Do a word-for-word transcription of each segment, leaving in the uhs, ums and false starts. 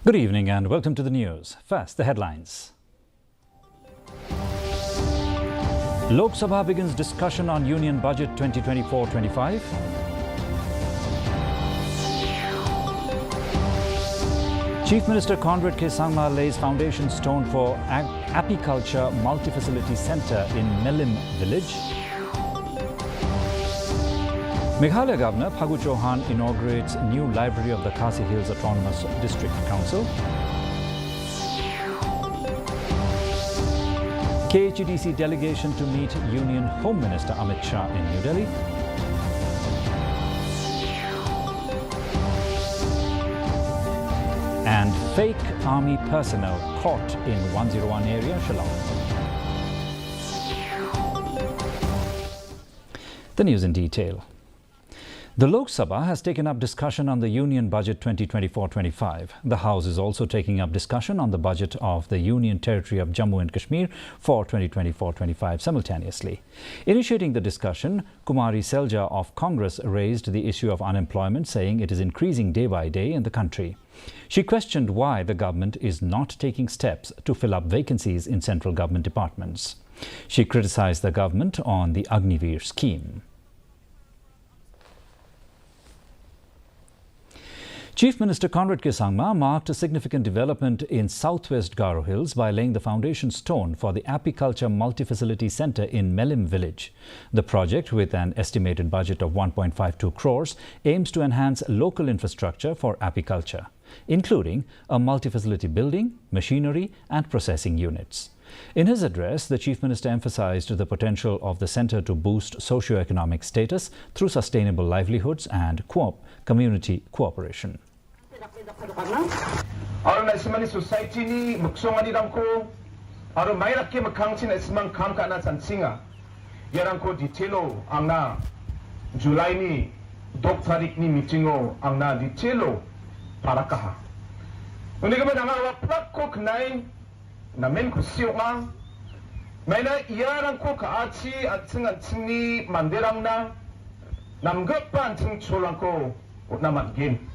Good evening and welcome to the news. First, the headlines. Lok Sabha begins discussion on Union Budget twenty twenty-four twenty-five. Chief Minister Conrad K Sangma lays foundation stone for ag- apiculture multi-facility centre in Melim village. Meghalaya Governor Phagu Chauhan inaugurates new library of the Khasi Hills Autonomous District Council. K H A D C delegation to meet Union Home Minister Amit Shah in New Delhi. And fake army personnel caught in one zero one area, Shillong. The news in detail. The Lok Sabha has taken up discussion on the Union Budget twenty twenty-four twenty-five. The House is also taking up discussion on the budget of the Union Territory of Jammu and Kashmir for twenty twenty-four twenty-five simultaneously. Initiating the discussion, Kumari Selja of Congress raised the issue of unemployment, saying it is increasing day by day in the country. She questioned why the government is not taking steps to fill up vacancies in central government departments. She criticized the government on the Agniveer scheme. Chief Minister Conrad K Sangma marked a significant development in southwest Garo Hills by laying the foundation stone for the Apiculture Multi-Facility Centre in Melim village. The project, with an estimated budget of one point five two crores, aims to enhance local infrastructure for apiculture, including a multi-facility building, machinery and processing units. In his address, the Chief Minister emphasized the potential of the centre to boost socio-economic status through sustainable livelihoods and co-op community cooperation. Aro na ismani society ni muksong ani rangko, aro mai rakke makang chin ismang kam kana chansinga. Yarangko detailo angna July ni dok tarik ni meetingo angna detailo parakaha. Uni kaba nanga wa plak ko knai na men ko siok ma. Maina yarangko ka achi atsing atsing ni manderang na namgap pa atsing cholangko utna mat gin.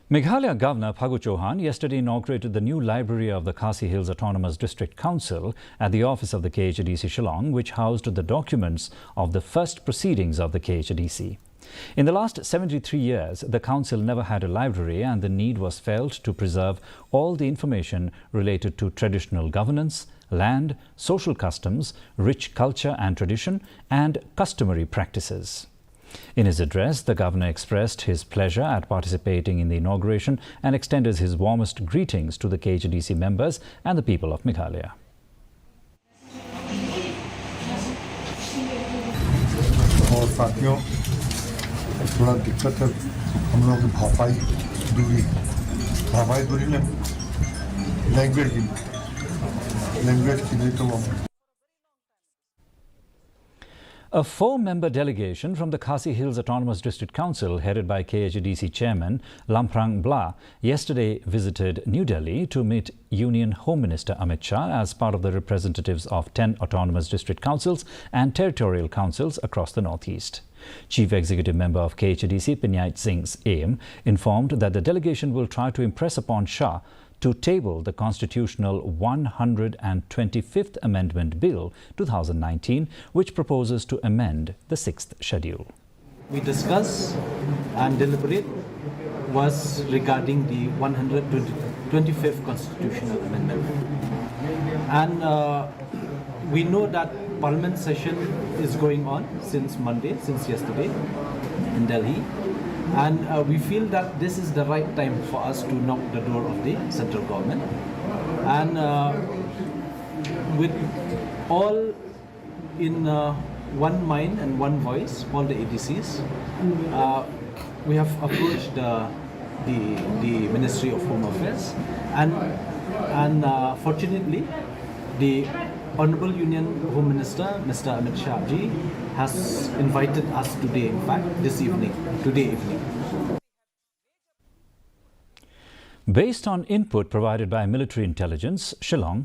Meghalaya Governor Phagu Chauhan yesterday inaugurated the new library of the Khasi Hills Autonomous District Council at the office of the K H A D C Shillong, which housed the documents of the first proceedings of the K H A D C. In the last seventy-three years, the council never had a library, and the need was felt to preserve all the information related to traditional governance, land, social customs, rich culture and tradition, and customary practices. In his address, the governor expressed his pleasure at participating in the inauguration and extended his warmest greetings to the K H A D C members and the people of Meghalaya. और साथियों, थोड़ा दिक्कत है हम लोग की भरपाई दूरी, भरपाई दूरी में लैंग्वेज की, लैंग्वेज की नहीं तो हम A four-member delegation from the Khasi Hills Autonomous District Council, headed by K H A D C Chairman Lamphrang Blah, yesterday visited New Delhi to meet Union Home Minister Amit Shah as part of the representatives of ten autonomous district councils and territorial councils across the Northeast. Chief Executive Member of K H A D C Pynjait Singh Syiem informed that the delegation will try to impress upon Shah to table the constitutional one hundred and twenty-fifth Amendment Bill two thousand nineteen, which proposes to amend the Sixth Schedule. We discuss and deliberate was regarding the one hundred twenty-fifth Constitutional Amendment. And uh, we know that Parliament session is going on since Monday, since yesterday in Delhi. And uh, we feel that this is the right time for us to knock the door of the central government. And uh, with all in uh, one mind and one voice, all the A D Cs, uh, we have approached the, the, the Ministry of Home Affairs, and, and uh, fortunately, the Honorable Union Home Minister, Mister Amit Shah ji, has invited us today, in fact, this evening, today evening. Based on input provided by military intelligence, Shillong,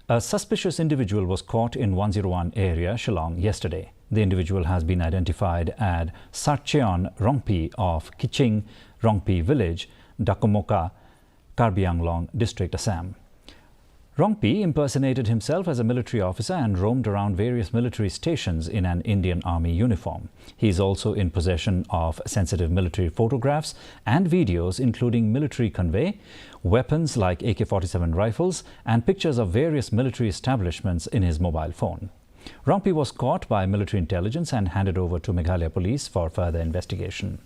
a suspicious individual was caught in one zero one area, Shillong, yesterday. The individual has been identified as Sarcheon Rongpi of Kiching, Rongpi village, Dakumoka, Karbi Anglong District, Assam. Rongpi impersonated himself as a military officer and roamed around various military stations in an Indian Army uniform. He is also in possession of sensitive military photographs and videos, including military convey, weapons like A K forty-seven rifles, and pictures of various military establishments in his mobile phone. Rongpi was caught by military intelligence and handed over to Meghalaya police for further investigation.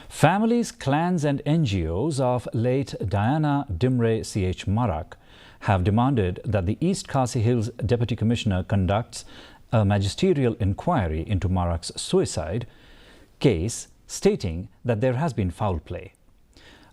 Families, clans, and N G Os of late Diana Dimre C H Marak have demanded that the East Khasi Hills Deputy Commissioner conducts a magisterial inquiry into Marak's suicide case, stating that there has been foul play.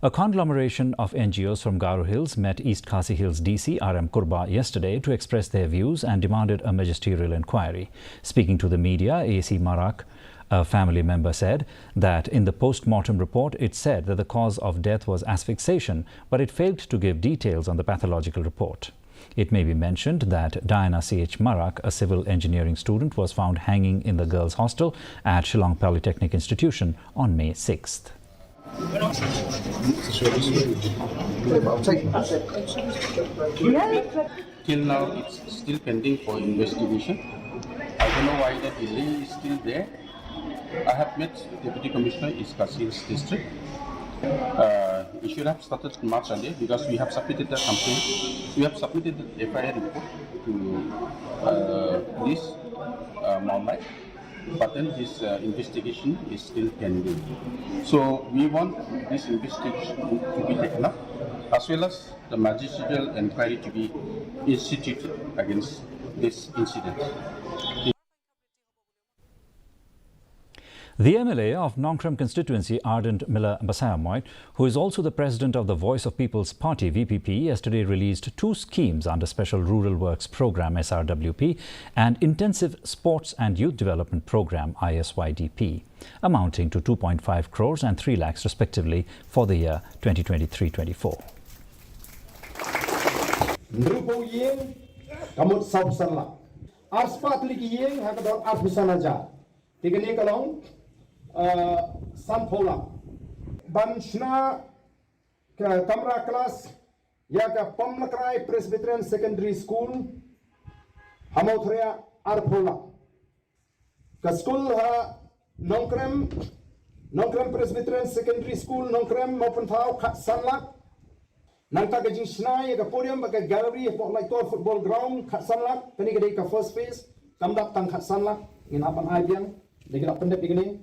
A conglomeration of N G Os from Garo Hills met East Khasi Hills D C R M Kurbah yesterday to express their views and demanded a magisterial inquiry. Speaking to the media, A C Marak, a family member, said that in the post-mortem report, it said that the cause of death was asphyxiation, but it failed to give details on the pathological report. It may be mentioned that Diana C H Marak, a civil engineering student, was found hanging in the girls' hostel at Shillong Polytechnic Institution on May sixth. Till now, it's still pending for investigation. I don't know why the delay is still there. I have met Deputy Commissioner East Khasi Hills District. Uh, it should have started much earlier because we have submitted the complaint. We have submitted the F I R report to uh, police uh, Mawlai, but then this uh, investigation is still pending. So we want this investigation to be taken up, as well as the magisterial inquiry to be instituted against this incident. The M L A of Nongkrem constituency, Ardent Miller Basaiawmoit, who is also the president of the Voice of People's Party, V P P, yesterday released two schemes under Special Rural Works Programme, S R W P, and Intensive Sports and Youth Development Programme, I S Y D P, amounting to two point five crores and three lakhs respectively for the year twenty twenty-three twenty-four. Hynriewphew ïing ka mut saw san lak. Arspah tylli ki ïing ha ka dor arphew san hajar. Te kane ka long, eh, sanphew lak. Ban shna ka kamra klas ïa ka Pamlakrai Presbyterian Secondary School ha Mawthria, arphew lak. Ka skul ha Nongkrem, Nongkrem Presbyterian Secondary School, Nongkrem, Mawpynthaw, khatsan lak. Nangta ka jingshna ïa ka podium bad ka gallery hapoh Laitor Football Ground, khatsan lak. Kane ka dei ka first phase, kam dap tang khatsan lak. Ngin hap ban ai biang, dei ka dap pyndep ïa kane.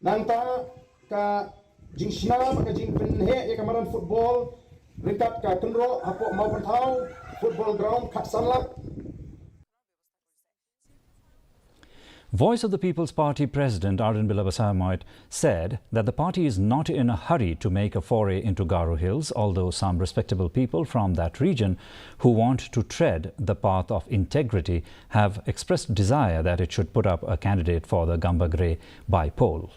Nangta ka jingshna bad ka jingpynheh ïa ka madan football ryngkat ka kynroh hapoh Mawpynthaw Football Ground, khatsan lak. Voice of the People's Party President Ardent Miller Basaiawmoit said that the party is not in a hurry to make a foray into Garo Hills, although some respectable people from that region who want to tread the path of integrity have expressed desire that it should put up a candidate for the Gambagre by-poll.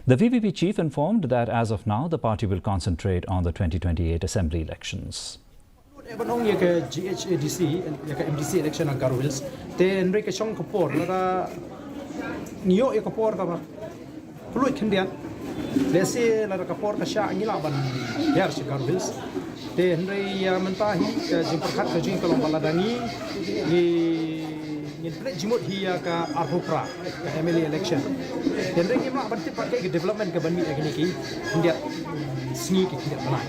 The V P P chief informed that as of now, the party will concentrate on the twenty twenty-eight assembly elections. Lut ïa ban ong ïa ka G H A D C, ïa ka M D C election ha Garo Hills. Te hynrei ka shong ka por, lada ngi ïoh ïa ka por kaba pynlut khyndiat, lehse lada ka por ka shah ngi lah ban hiar sha Garo Hills. Te hynrei ïa mynta hi ka jingpyrkhat ka jong ngi ka long ba lada ngi, ngi, ngin pynleit jingmut hi ïa ka arphew phra, ka M L A election. Te hynrei ngim lah ban tip ba kaei ka development kaban mih ha kine ki khyndiat sngi, ki khyndiat bnai.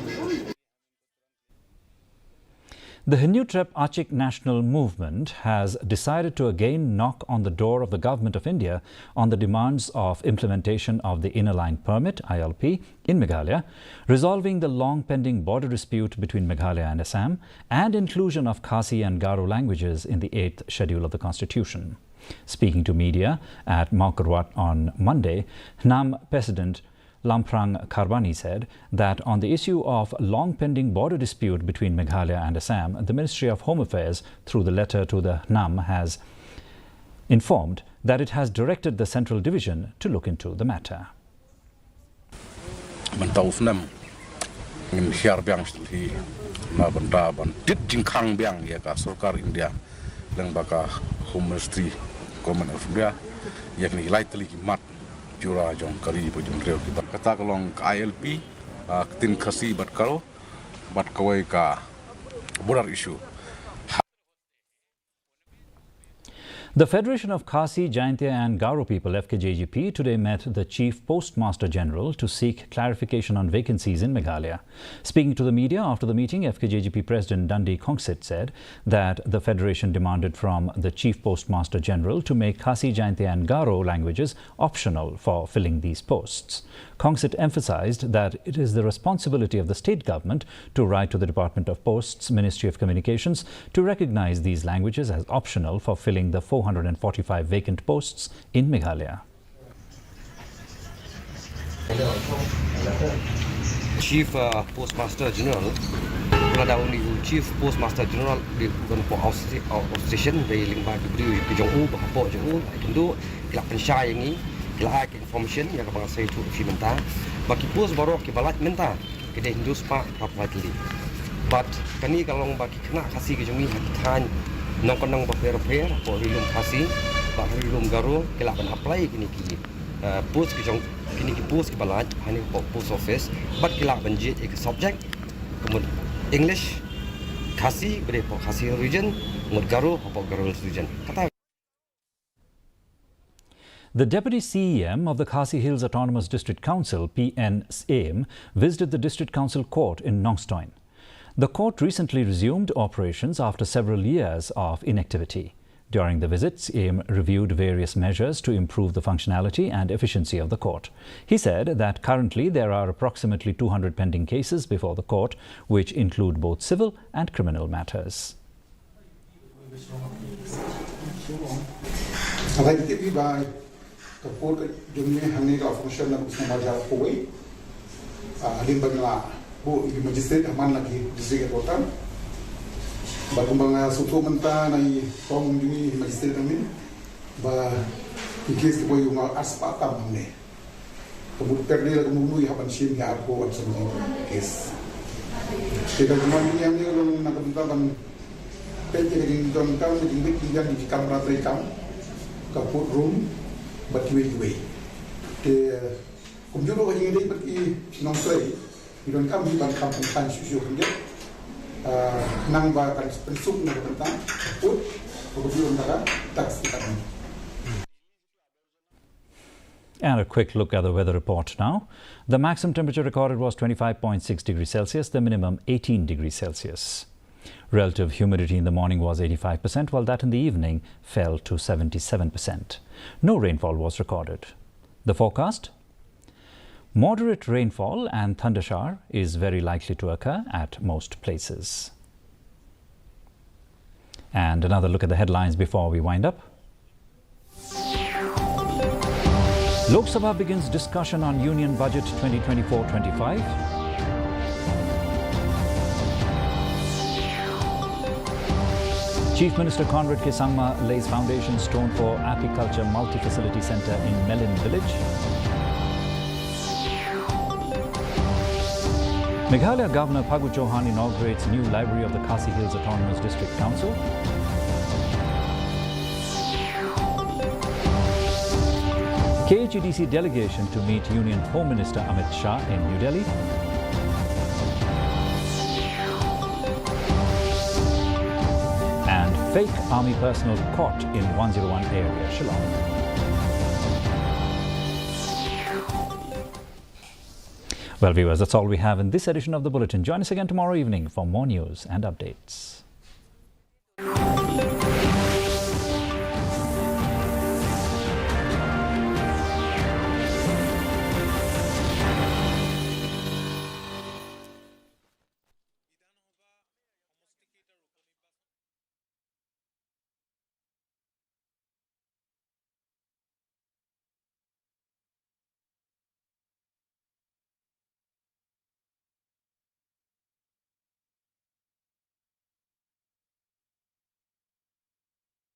The Hynñiewtrep Achik National Movement has decided to again knock on the door of the Government of India on the demands of implementation of the Inner Line Permit, I L P, in Meghalaya, resolving the long-pending border dispute between Meghalaya and Assam, and inclusion of Khasi and Garo languages in the eighth Schedule of the Constitution. Speaking to media at Mawkyrwat on Monday, HNAM President Lamphrang Kharbani said that on the issue of long-pending border dispute between Meghalaya and Assam, the Ministry of Home Affairs, through the letter to the HNAM, has informed that it has directed the Central Division to look into the matter. Mynta u snem ngin hiar biang sha Delhi na bynta ban tit jingkhang biang ïa ka sorkar India lyngba ka Home Ministry. Government of India, ïa kine ki lai tylli ki mat jura jong ka ri bad jong ka briew kiba kata ka long ka I L P, ah, ka ktien Khasi bad Garo, bad kawei ka border issue. The Federation of Khasi, Jaintia and Garo People, F K J G P, today met the Chief Postmaster General to seek clarification on vacancies in Meghalaya. Speaking to the media after the meeting, F K J G P President Dandi Khongsit said that the Federation demanded from the Chief Postmaster General to make Khasi, Jaintia and Garo languages optional for filling these posts. Khongsit emphasized that it is the responsibility of the state government to write to the Department of Posts, Ministry of Communications, to recognize these languages as optional for filling the four hundred and forty-five vacant posts in Meghalaya. Chief, uh, Postmaster General, la da u Chief Postmaster General dei u don hapoh outstation, dei lyngba ki briew ki jong u, ba hapoh jong u, ki la pynshai ïa ngi, ki la ai information ïa kaba nga sa ïathuh ïa phi mynta ba ki post baroh kiba lait mynta ki dei hynriew spah arphew lai tylli. Bad kane ka long ba ki khynnah Khasi ki jong ngi ha ki thaiñ nongkyndong bapher bapher hapoh Ri Lum Khasi bad Ri Lum Garo ki lah ban apply kine ki, eh, post ki jong, kine ki post kiba lait hangne hapoh post office bad ki lah ban jied ïa ka subject, ka mut English, Khasi ba dei hapoh Khasi Region, mut Garo hapoh Garo Region. Kata The Deputy C E M of the Khasi Hills Autonomous District Council, P N Syiem, visited the District Council Court in Nongstoin. The court recently resumed operations after several years of inactivity. During the visit, Syiem reviewed various measures to improve the functionality and efficiency of the court. He said that currently there are approximately two hundred pending cases before the court, which include both civil and criminal matters. Nga tip hi ba ka court ka jong ngi hangne ka function na ka bnai ba la jia kawei. Ah, hadien ba ngi la buh ïa ki magistrate ha man la ki district headquarter. Bad kumba nga sngewthuh mynta na i kong jong ngi magistrate hangne ba ki case kiba ïoh nga arspah tam hangne. Ka mut per day la ka mut ngi hap ban shim ïa arphew arphew san case. Te ka jingwan jingïaid ne ka long na ka bynta ban peit ïa ka jingdonkam ka jingbit jingbiang jong ki kamra treikam, ka court room bad kiwei kiwei. Te kumjuh ruh ka jingïadei bad ki nongtrei, ngi donkam hi ban kham pynthait shuh shuh khyndiat. Ah, khnang ba kan pynsuk na ka bynta ka court, ka court bad ka tax ka. And a quick look at the weather report now. The maximum temperature recorded was twenty-five point six degrees Celsius, the minimum eighteen degrees Celsius. Relative humidity in the morning was eighty-five percent, while that in the evening fell to seventy-seven percent. No rainfall was recorded. The forecast? Moderate rainfall and thundershower is very likely to occur at most places. And another look at the headlines before we wind up. Lok Sabha begins discussion on Union Budget twenty twenty-four twenty-five. Chief Minister Conrad K Sangma lays foundation stone for Apiculture Multi-Facility Centre in Melin Village. Meghalaya Governor Phagu Chauhan inaugurates new library of the Khasi Hills Autonomous District Council. K H A D C delegation to meet Union Home Minister Amit Shah in New Delhi. And fake army personnel caught in one zero one area, Shillong. Well, viewers, that's all we have in this edition of the Bulletin. Join us again tomorrow evening for more news and updates.